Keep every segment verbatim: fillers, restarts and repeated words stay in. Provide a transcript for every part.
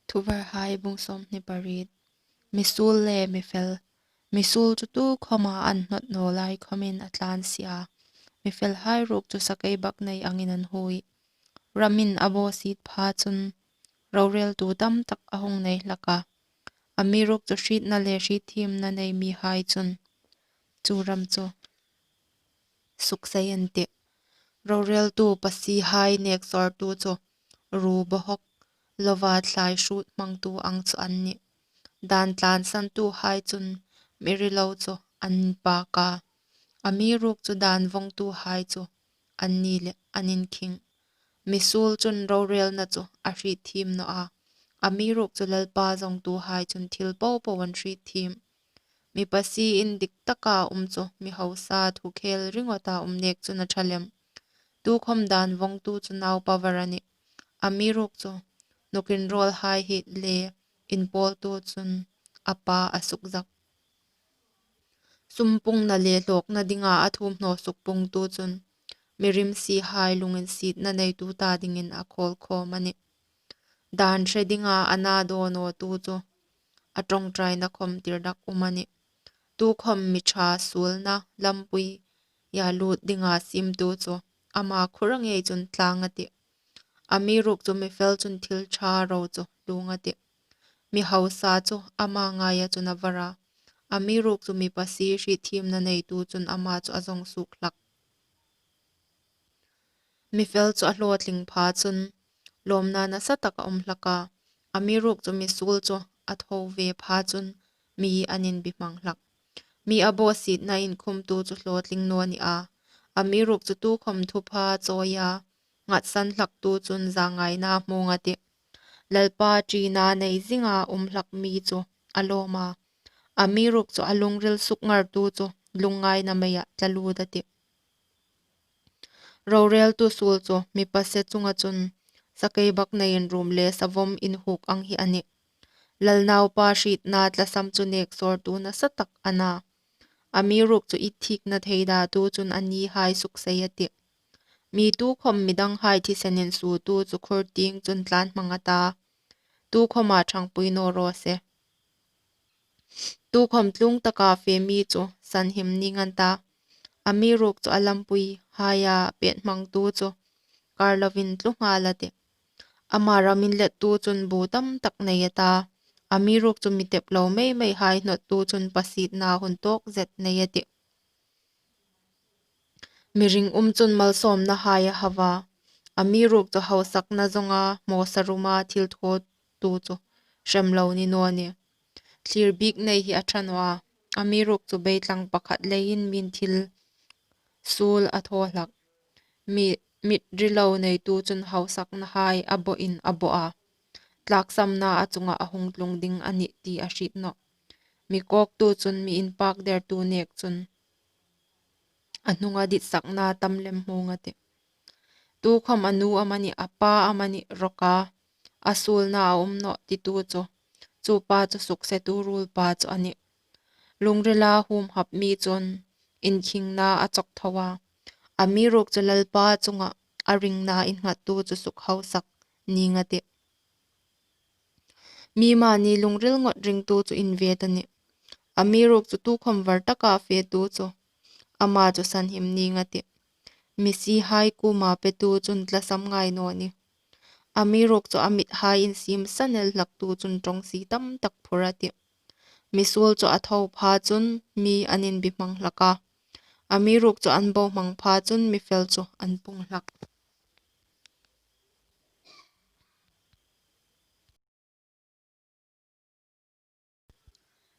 Thuvarhai bung sawmhni pariet. Mi suol le mi fel. Mi suol chu tukhawma an hnawt naw lai khawmin a tlan si a. Mi felhai ruok chu sakeibaknei angin an hui. Ramin a bawsiet pha chun roreltu tam tak a hung nei hlak a. Amiruokchu hrietna le hrietthiemna nei mihai chun chu ram chu suksei an tih. Roreltu pasihai neksawrtu chu ru bawhawk loa thlai hrut hmangtu ang chu an nih. Dan tlansantuhai chun mi rilo chu an pak a. Amiruokchu dan vawngtuhai chu an ni le an inkhing. Mi suol chun rorelna chu a hrietthiemnaw a. Amiruokchu Lalpa zawngtuhai chun thil popo an hrietthiemnaw. Mi pasie indik taka um chu mi hausa thu khel ringawta um nek chun a ṭha lem. Tukhawm dan vawngtu chu naupa var a nih. Amiruokchu nukinrawlhai hi le inpawltu chun a pa a sukzak. Sumpungna le hlawkna dinga a thuomhnaw sukpungtu chun mi rimsihai lunginsietna neitu ta dingin a khawl khawm a nih. Dan hre dinga a na dawn nawtu chu a ṭawngṭaina khawm tirdak um a nih. Tukhawm mi ṭha suolna lampuia lut dinga siemtu chu ama khura ngei chun tlang a tih. Amiruokchu mi fel chun thil ṭha ro chu tlung a tih. Mi hausa chu ama ngaia chun a var a. Amiruokchu mi pasie hrietthiemna neitu chun ama chu a zawng suok hlak. Mi fel chu a hlawtling pha chun lawmna nasa tak a um hlak a. Amiruokchu mi suol chu a tho ve pha chun mi an inbihmang hlak. Mi a bawsietna inkhumtu chu hlawtling naw a ni a. Amiruokchu tukhawm thupha chawia ngatsan hlaktu chun zangaina hmung a tih. Lalpa ṭina nei zinga um hlak mi chu a lawm a. Amiruokchu a lungril sukngartu chu lungngaina meia tla lut a tih. Roreltu suol chu mi pasie chunga chun sakeibaknei inrum le savawm inhuk ang hi a nih. Lal naupa hrietna tlasam chu neksawrtu nasa tak a na. Amiruokchu itthikna theidatu chun a nihai suksei a tih. Mi tukhawm mi danghai thisen insuotu chu khur tieng chun tlan hmang a ta. Tukhawma ṭhangpui naw raw se. Tukhawm tlung taka fe mi chu sanhim ning an ta. Amiruokchu a lampuihaia pet hmangtu chu kar lovin tlu nghal a tih. Ama ram inlettu chun bu tam tak nei a ta. Amiruokchu mi tep lo mei meihai hnawttu chun pasietna hun tawk zet nei a tih. Mi ringum chun malsawmnahai a hau a. Amiruokchu hausakna zawnga mawsa ruma thil thawtu chu hrem lo ni naw a nih. Thlir bik nei hi a ṭha naw a. Amiruokchu beitlang pakhat leiin min thil suol a thaw hlak. Mi mit rilo neitu chun hausaknahai a bawin a baw a. Tlaksamna a chunga a hung tlung ding a nih ti a hriet nawh. Mi kawktu chun mi inpak dertu nek chun a hnunga ditsakna tam lem hmung a tih. Tukhawm a nu amanih, a pa amanih rawka a suolna a um nawh titu chu, chu pa chu suksetu ruolpa chu a nih. Lungrila humhap mi chun inkhingna a chawk tho a. Amiruokchu Lalpa chunga a ringna innghattu chu sukhausak ning a tih. Mi mani lungril ngawt ringtu chu invet a nih. Amiruokchu tukhawm var taka fetu chu ama chu sanhim ning a tih. Misihai kuoma petu chun tlasam ngai naw a nih. Amiruokchu a mithai insiem sanel hlaktu chun ṭawngsie tam tak phur a tih. Mi suol chu a tho pha chun mi an inbihmang hlak a. Amiruokchu an bohmang pha chun mi fel chu an pung hlak.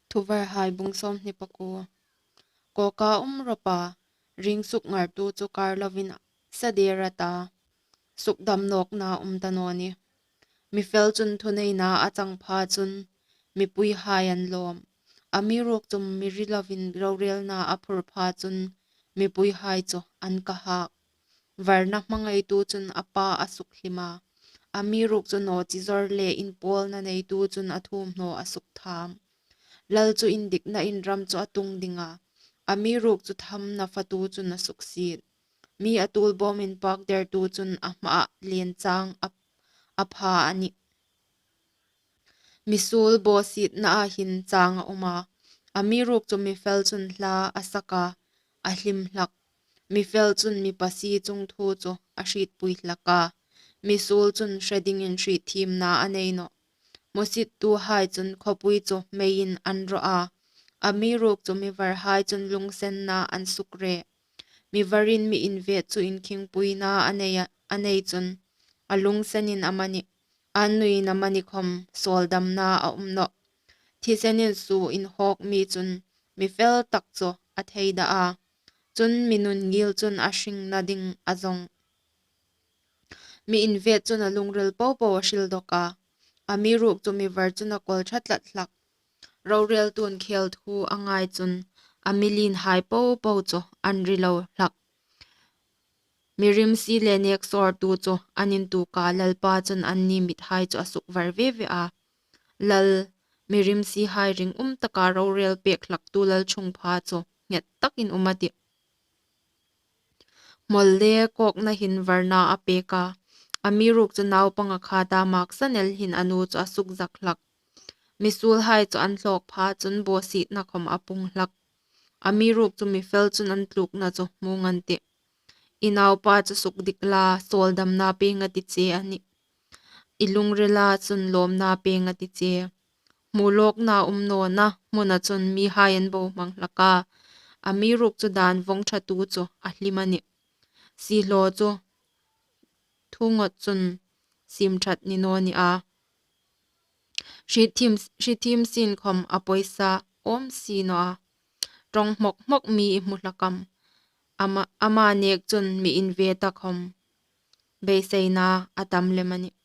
Thuvarhai bung sawmhni pakuo. Kawka um rawpa ring sukngartu chu kar lovin sa der a ta. Sukdam nawkna um ta naw a nih. Mi fel chun thuneina a chang pha chun mipuihai an lawm. Amiruokchu mi rilovin rorelna a phur pha chun mipuihai chu an kahak. Varna hmangaitu chun a pa a sukhlim a. Amiruokchu nawchizawr le inpawlna neitu chun a thuomhnaw a suktham. Lal chu indikna in ram chu a tung ding a. Amiruokchu thamna fatu chun a suksiet. Mi a tuolbawm inpak dertu chun a hmaa lien chang a, a pha a nih. Mi suol bawsietnaa hin chang a um a, amiruokchu mi fel chun hla a sak a, a hlim hlak. Mi fel chun mi pasie chungthu chu a hrietpui hlak a, mi suol chun hre dingin hrietthiemna a nei nawh. Hmusittuhai chun khawpui chu meiin an rawh a, amiruokchu mi varhai chun lungsenna an sukre. Mi varin mi invêt chu inkhingpuina a nei a, a nei chun, a lungsenin amanih, a nuiin amanih khawm sawldamna a um nawh. Thisenin suo inhawk mi chun mi fel tak chu a theida a, chun mi nungil chun a hringna ding a zawng. Mi invêt chun a lungril po po a hril dawk a, amiruokchu mi var chun a kawl ṭha tlat hlak. Rorêltu'n khêl thu a ngai chun a mi lienhai po po chu an ri lo hlak. Mi rimsi le nêksawrtu chu an intuok a, Lalpa chun anni mithai chu a sukvar ve ve a. Lal, mi rimsihai ringum taka rorêl pêk hlaktu lalṭhungpha chu nghet takin um a tih. Hmawl le kawkna hin varna a pêk a, amiruokchu naupang a khata maksan el hin a nu chu a sukzak hlak. Mi suolhai chu an hlawk pha chun bawsietna khawm a pung hlak. Amiruokchu mi fel chun an tlukna chu hmung an tih. I naupa chu sukdik la, sawldamna pêng a ti che a nih. I lungrila chun lawmna pêng a ti che. Hmu lawkna um nawna hmuna chun mihai an bohmang hlak a, amiruokchu dan vawng ṭhatu chu a hlim a nih. Siehlaw chu thu ngawt chun siem ṭhat ni naw ni a. Hrietthiem, hrietthiem sien khawm a pawisa awm si naw a. Ṭawng hmawk hmawk mi i hmu hlak am? Ama, ama nêk chun mi invêta khawm beiseina a tam lem a nih.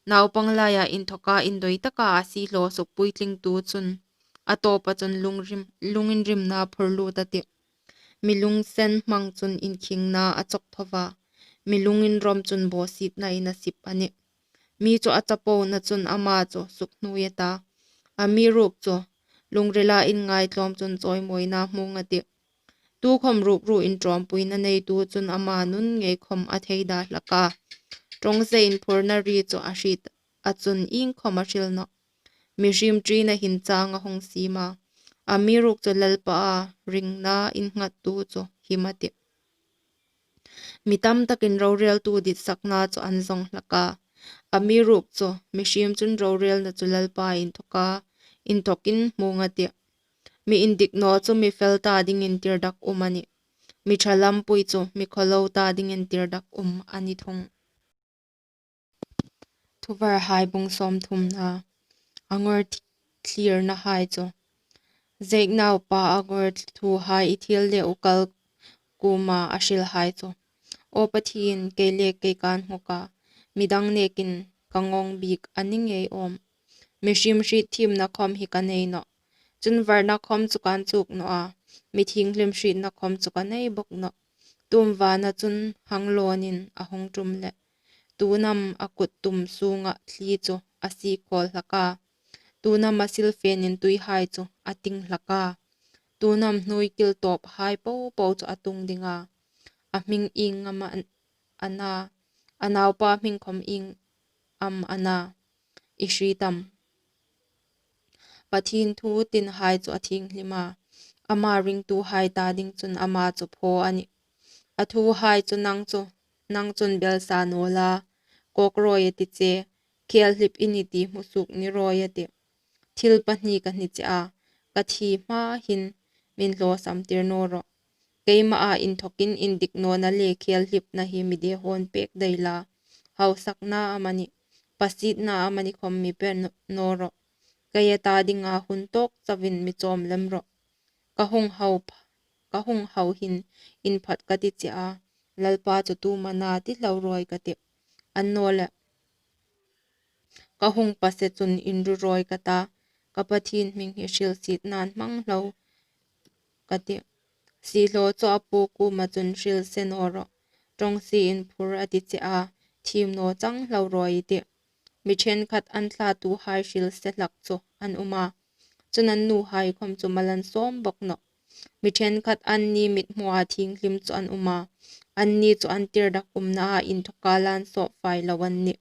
Naupang laia inthawka indoi taka a siehlaw sukpuitlingtu chun a tawpa chun lungrim, lunginrimna phur lut a tih. Mi lungsen hmang chun inkhingna a chawk tho va, mi lunginrawm chun bawsietna in a sip a nih. Mi chu a chapona chun ama chu sukhnuoi a ta, amiruokchu lungrila inngaitlawm chun chawimawina hmung a tih. Tukhawm rukru inṭawmpuina neitu chun ama nun ngei khawm a theida hlak a. Ṭawngze inphurna ri chu a hriet a chun iengkhawm a hril nawh. Mihriem ṭina hin chang a hung siem a, amiruokchu Lalpaa ringna innghattu chu him a tih. Mi tam takin rorêltu ditsakna chu an zawng hlak a, amiruokchu mihriem chun rorêlna chu Lalpa inthawka, inthawkin hmung a tih. Mi indik naw chu mi fel ta dingin tirdak um a nih. Mi ṭha lampui chu mi khawlo ta dingin tirdak um a ni thung. Thuvarhai bung sawmthumna. A ngawr thlirnahai chu. Zeik naupa a ngawr thuhai, Ithiel le Ukal kuoma a hrilhai chu. Aw Pathien, kei le kei kan hmu ka, midang nêkin ka ngawng bik a ni ngei awm. Mihriem hrietthiemna khawm hi ka nei nawh. Chun varna khawm chu kan chuk naw a, mi thienghlim hrietna khawm chu ka nei bawk nawh. Tumvana chun hang lawnin a hung ṭum leh, tuin am a kut tum sunga thli chu a sie khawl hlak a, tuin am a silfenin tuihai chu a ting hlak a, tuin am hnuoi kil tawphai po po chu a tung ding a, a hming ieng am a, a na, a naupa hming khawm ieng am a na, i hriet am? Pathien thu tinhai chu a thienghlim a, ama ringtuhai ta ding chun ama chu phaw a nih. A thuhai chu nang chu, nang chun belsa naw la, kawk rawi a ti che, khêl hlip i ni ti hmu suok ni rawi a tih. Thil pahni ka hni che a, ka thi hma hin min hlawsamtir naw rawh. Keimaa inthawkin indik nawna le khêl hlipna hi mi dehon pek dai la, hausakna amanih, pasietna amanih khawm mi pe naw rawh. Keia ta dinga hun tawk chauin mi chawm lem rawh. Ka hung hau, ka hung hau hin inphat ka ti che a, Lalpa chu tu am a na ti hlau rawi ka tih. Annawleh, ka hung pase chun inru rawi ka ta, ka Pathien hming hi hrilsietnain hmang hlau ka tih. Siehlaw chu a pu kuoma chun hrilse naw rawh, ṭawngsie inphur a ti che a, thiem naw chang hlau rawi i tih. Mi ṭhenkhat an thlatuhai hrilse hlak chu an um a, chun an nuhai khawm chu mal an sawm bawk nawh. Mi ṭhenkhat anni mithmua thienghlim chu an um a, anni chu an tirdak umnaa inthawka lan sawp fai lo an nih.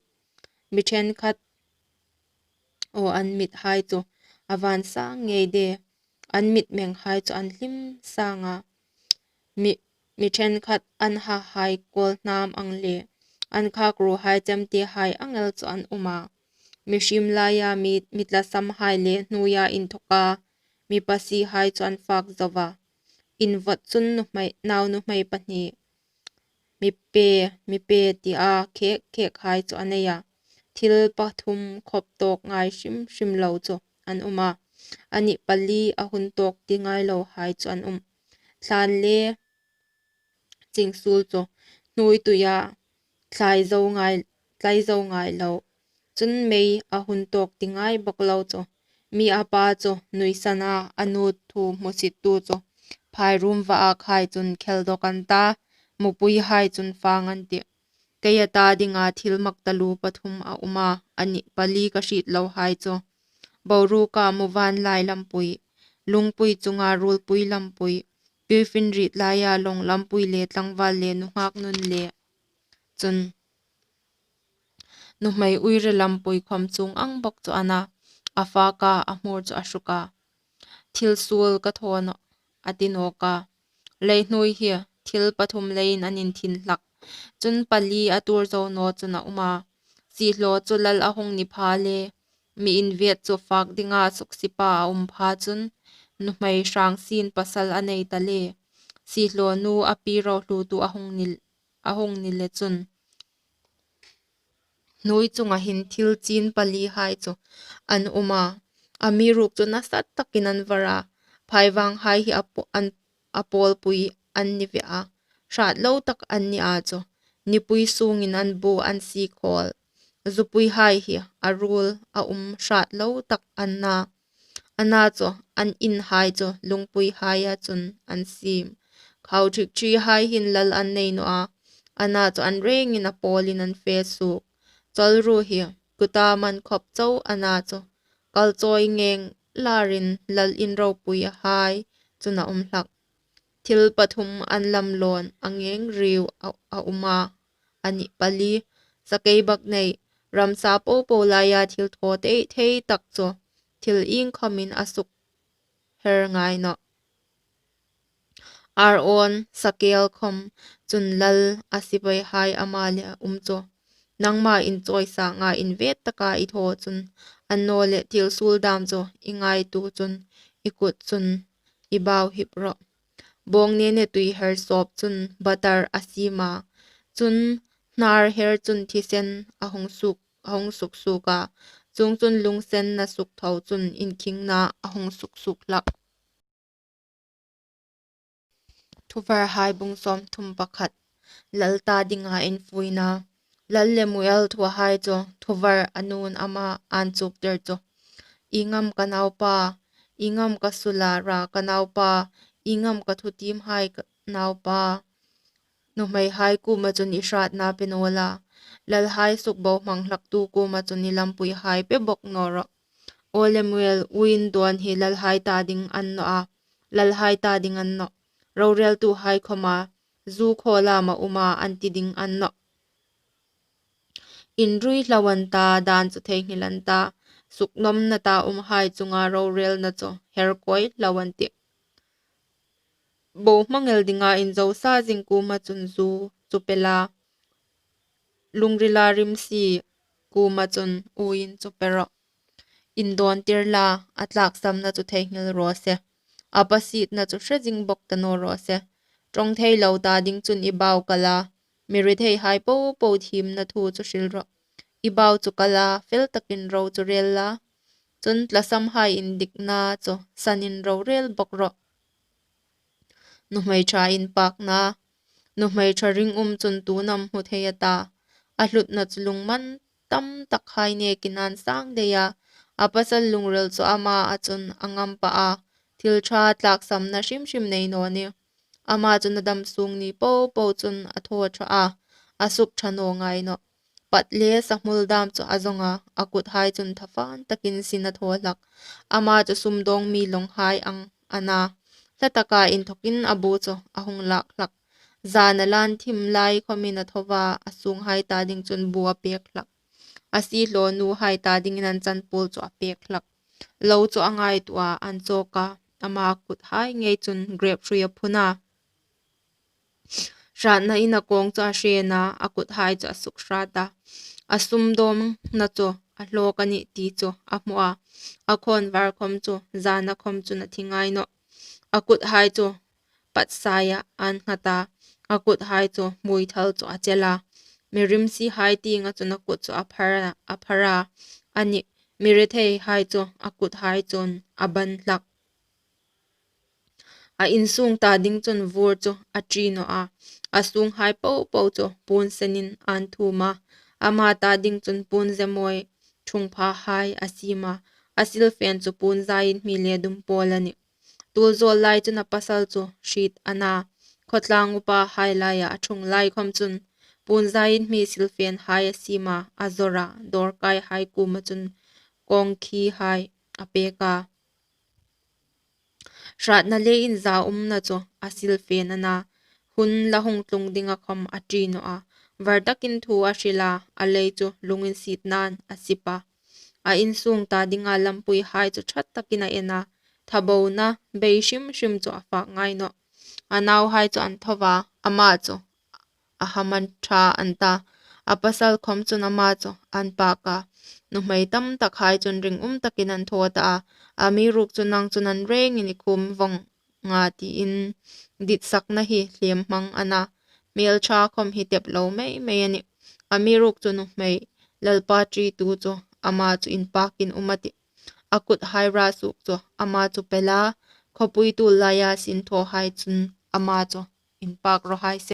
Mi ṭhenkhat Aw, an mithai chu a vân sâng ngei de, an mitmenghai chu an hlim sâng a. Mi, mi ṭhenkhat an hahai kâwlhnâm ang le, an khâkruohai chemtehai ang el chu an um a. Mihriem laia mi, mi tlasamhai le hnuoia inthawka mi pasihai chu an fâk zo a. In vawt chun nuhmei, naunuhmei pahni, mi pe, mi pe tia khêk khekhai chu a nei a. Thil pathum khawp tâwk ngai hrim hrim lo chu an um a. A nih pali a hun tâwk ti ngai lohai chu an um. Thlân le chingsuol chu hnuoi tuia tlai zo ngai, tlai zo ngai lo. Chun mei a hun tâwk ti ngai bawk lo chu. Mi a pa chu nuisan a, a nu thu hmusittu chu phairum va âkhai chun khel dawk an ta, mupuihai chun fâng an tih. Keia ta dinga thil mak taluo pathum a um a, a nih pali ka hriet lohai chu. Boruoka muvân lai lampui, lungpui chunga ruolpui lampui, tuifinriet laia lawng lampui le tlangvâl le nunghâk nun le. Chun nuhmei uire lampui khawm chuong ang bawk chu a na, a fâk a, a hmûr chu a hruk a. Thil suol ka thaw nawh, a ti nâwk a. Lei hnuoi hi thil pathum leiin an inthin hlak. Chun pali a tuor zo naw chun a um a. Siehlaw chu lal a hung ni pha le, mi invêt chu fâk dinga suksipa a um pha chun, nuhmei hrâng sien pasal a nei ta le, siehlaw nu a pi rohluotu a hung ni, a hung ni le chun, hnuoi chunga hin thil chin palihai chu an um a. Amiruokchu nasa takin an var a. Phaivanghai hi a paw-, an, a pawlpui an ni ve a. Hrât lo tak an ni a chu. Nipui sûngin an bu an sie khawl. Zupuihai hi a ruol a um hrât lo tak an na. Ana chu an inhai chu lungpuihaia chun an siem. Khau ṭhikṭhihai hin lal an nei naw a. Ana chu an rêngin a pawlin an fe suok. Chawlru hi kuta man khawp chau ana chu. Kal chawi ngeng larin lal in ropuihai chun a um hlak. Thil pathum an lam lawn a ngeng riu a, a um a. A nih pali, sakei bak nei, ramsa popo laia thil thaw thei thei tak chu thil iengkhawmin a suk her ngai nawh. Ar awn sakel khawm chun lal a sipaihai ama le a um chu. Nangma inchawisânga invêt taka i thaw chun, annawleh thil suol dâm chu i ngaituo chun i kut chun i bau hip rawh. Bawng nene tui her sawp chun batar a siem a. Chun hnar her chun thisen a hung suk, a hung suk suok a. Chuongchun lungsenna suk tho chun inkhingna a hung suk suok hlak. Thuvarhai bung sawmthum pakhat. Lal ta dinga infuina. Lal Lemuel thuhai chu thuvar a nun ama an chuktir chu. Ieng am ka naupa, ieng am ka sula ra ka naupa, ieng am ka thutiemhai ka naupa. Nuhmeihai kuoma chun i hratna pe naw la, lalhai sukbohmang hlaktu kuoma chun i lampuihai pe bawk naw rawh. Aw Lemuel, uoin dawn hi lalhai ta ding a ni naw a, lalhai ta ding a ni nawh. Rorêltuhai khawma, zu khaw lama um a, an ti ding a ni nawh. Inrui hlau an ta, dân chu theinghil an ta, suknawmna ta umhai chunga rorêlna chu her kawi hlau an tih. Bohmang el dinga inzosa zing kuoma chun zu chu pe la, lungrila rimsi kuoma chun uoin chu pe rawh. Indawntir la, a tlâksamna chu theinghil raw se, a pasietna chu hre zing bawk ta naw raw se. Ṭawng thei lo ta ding chun i bau kal a, mi retheihai popo thiemna thu chu hril rawh. I bau chu kal a, fel takin ro chu rêl la, chun tlasamhai indikna chu sanin rorêl bawk rawh. Nuhmei ṭha inpâkna. Nuhmei ṭha ringum chun tuin am hmu thei a ta, a hlutna chu lungman tam takhai nêkin an sâng dei a. A pasal lungril chu ama a chun a ngam pah a, thil ṭha tlâksamna hrim hrim nei naw nih. Ama chun a dam sûng ni popo chun a thaw ṭha a, a suk ṭha naw ngai nawh. Pat le sahmul dâm chu a zawng a, a kuthai chun thafân takin sin a thaw hlak. Ama chu sumdawng mi lawnghai ang a na, hla taka inthawkin a bu chu a hung lâk hlak. Zâna lân thim lai khawmin a tho a, a sûnghai ta ding chun bu a pêk hlak. A siehlawnuhai ta dingin an chanpuol chu a pêk hlak. Lo chu a ngaituoh a, an châwk a, ama kuthai ngei chun grêp hrui a phun a. Hrâtna ina kâwng chu a hrên a, a kuthai chu a sukhrât a. A sumdâwngna chu a hlâwk a nih ti chu a hmu a, a khâwnvar khawm chu zâna khawm chun a thi ngai nawh. A kuthai chu patsaia ân nghat a, a kuthai chu muithal chu a chel a. Mi rimsihai tienga chun a kut chu a phar a, a phar a, a nih, mi retheihai chu a kuthai chun a ban hlak. A insûng ta ding chun vûr chu a ṭi nawh a, a sûnghai po po chu puon senin ân thuom a. Ama ta ding chun puon zemawi ṭhungphahai a siem a, a silfên chu puon zaiin hmi le dum pâwl a nih. Tuolzâwl lai chun a pasal chu hriet a na, khawtlâng upahai laia a ṭhung lai khawm chun puon zaiin hmi silfênhai a siem a, a zawr a, dâwrkaihai kuoma chun kâwngkhihai a pêk a. Hrâtna le inzaumna chu a silfên a na, hun la hung tlung dinga khawm a ṭi nawh a. Var takin thu a hril a, a lei chu lunginsietnain a sip a. A insûng ta dinga lampuihai chu ṭha takin a en a, thabona bei hrim hrim chu a fâk ngai nawh. A nauhai chu an tho a, ama chu a hamṭha an ta, a pasal khawm chun ama chu an pâk a. Nuhmei tamtakhai chun ringum takin an thaw ta a, amiruokchu nang chun an rêngin i khum vawng nga tiin ditsakna hi hlêm hmang a na, hmêlṭha khawm hi tep lo mei mei a nih. Amiruokchu nuhmei Lalpa ṭitu chu ama chu inpâkin um a tih. A kuthai rasuok chu ama chu pel a, khawpui tuol laia sinthawhai chun ama chu inpâk raw hai se.